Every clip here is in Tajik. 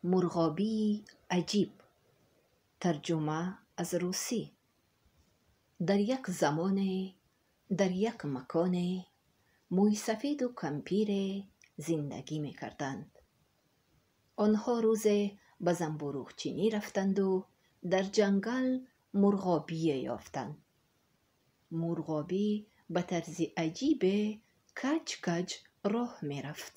Мурғобии аҷиб. Тарҷума аз русӣ. Дар як замоне, дар як маконе мӯйсафеду кампире зиндагӣ мекарданд. Онҳо рӯзе ба занбӯруғчинӣ рафтанду дар ҷангал мурғобие ёфтанд. Мурғобӣ ба тарзи аҷибе каҷ-каҷ роҳ мерафт.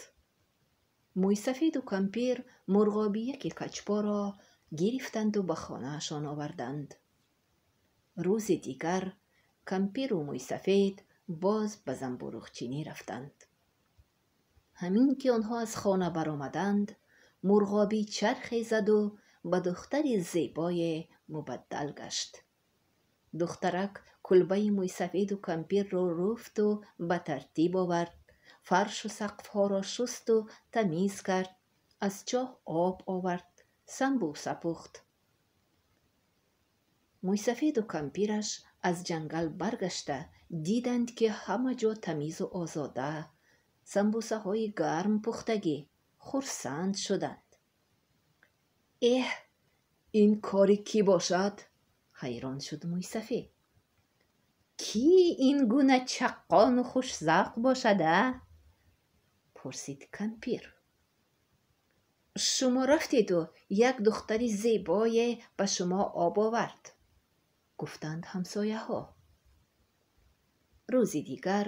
Мӯйсафеду кампир мурғобияки каҷпоро гирифтанду ба хонаашон оварданд. Рӯзи дигар кампиру мӯйсафед боз ба занбӯруғчинӣ рафтанд. Ҳамин ки онҳо аз хона баромаданд, мурғобӣ чархе заду ба духтари зебое мубаддал гашт. Духтарак кулбаи мӯйсафеду кампирро руфту ба тартиб овард, фаршу сақфҳоро шусту тамиз кард, аз чоҳ об овард, самбуса пухт. Мӯйсафеду кампираш аз ҷангал баргашта диданд, ки ҳама ҷо тамизу озода, самбусаҳои гарм пухтагӣ, хурсанд шуданд. Эҳ, ин кори кӣ бошад? Ҳайрон шуд мӯйсафед. Кӣ ин гуна чаққону хушзавқ бошад, а? Пурсид кампир. Шумо рафтеду як духтари зебое ба шумо об овард, гуфтанд ҳамсояҳо. Рӯзи дигар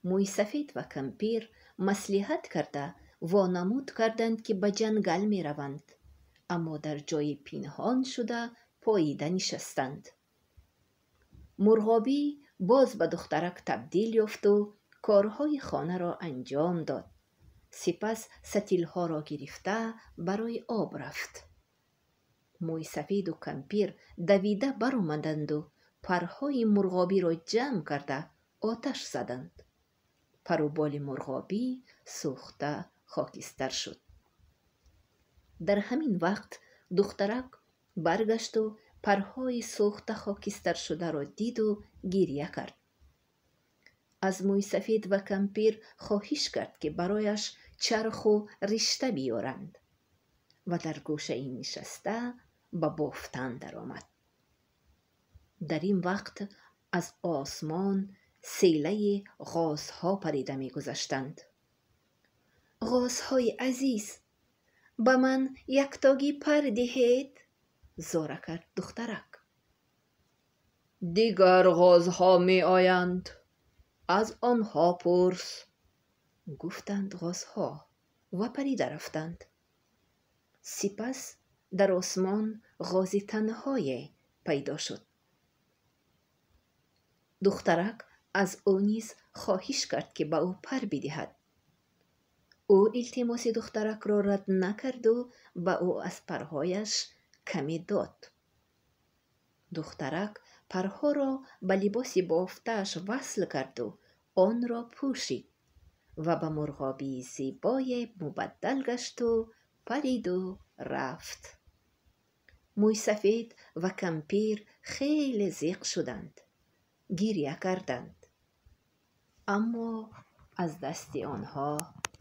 мӯйсафед ва кампир маслиҳат карда вонамуд карданд, ки ба ҷангал мераванд, аммо дар ҷои пинҳон шуда поида нишастанд. Мурғобӣ боз ба духтарак табдил ёфту корҳои хонаро анҷом дод. Сипас сатилҳоро гирифта барои об рафт. Мӯйсафеду кампир давида баромаданду парҳои мурғобиро ҷамъ карда оташ заданд. Пару боли мурғобӣ сӯхта хокистар шуд. Дар ҳамин вақт духтарак баргашту парҳои сӯхта хокистаршударо диду гиря кард. Аз мӯйсафед ва кампир хоҳиш кард, ки барояш чарху ришта биёранд, ва дар гӯшаи нишаста ба бофтан даромад. Дар ин вақт аз осмон селаи ғозҳо парида мегузаштанд. Ғозҳои азиз, ба ман яктогӣ пар диҳед, зора кард духтарак. Дигар ғозҳо меоянд, аз онҳо пурс, гуфтанд ғозҳо ва парида рафтанд. Сипас дар осмон ғози танҳое пайдо шуд. Духтарак аз ӯ низ хоҳиш кард, ки ба ӯ пар бидиҳад. Ӯ илтимоси духтаракро рад накарду ба ӯ аз парҳояш каме дод. Духтарак парҳоро ба либоси бофтааш васл карду онро пӯшид ва ба мурғобии зебое мубаддал гашту париду рафт. Мӯйсафед ва кампир хеле зиқ шуданд, гиря карданд, аммо аз дасти онҳо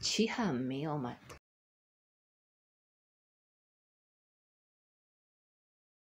чӣ ҳам меомад?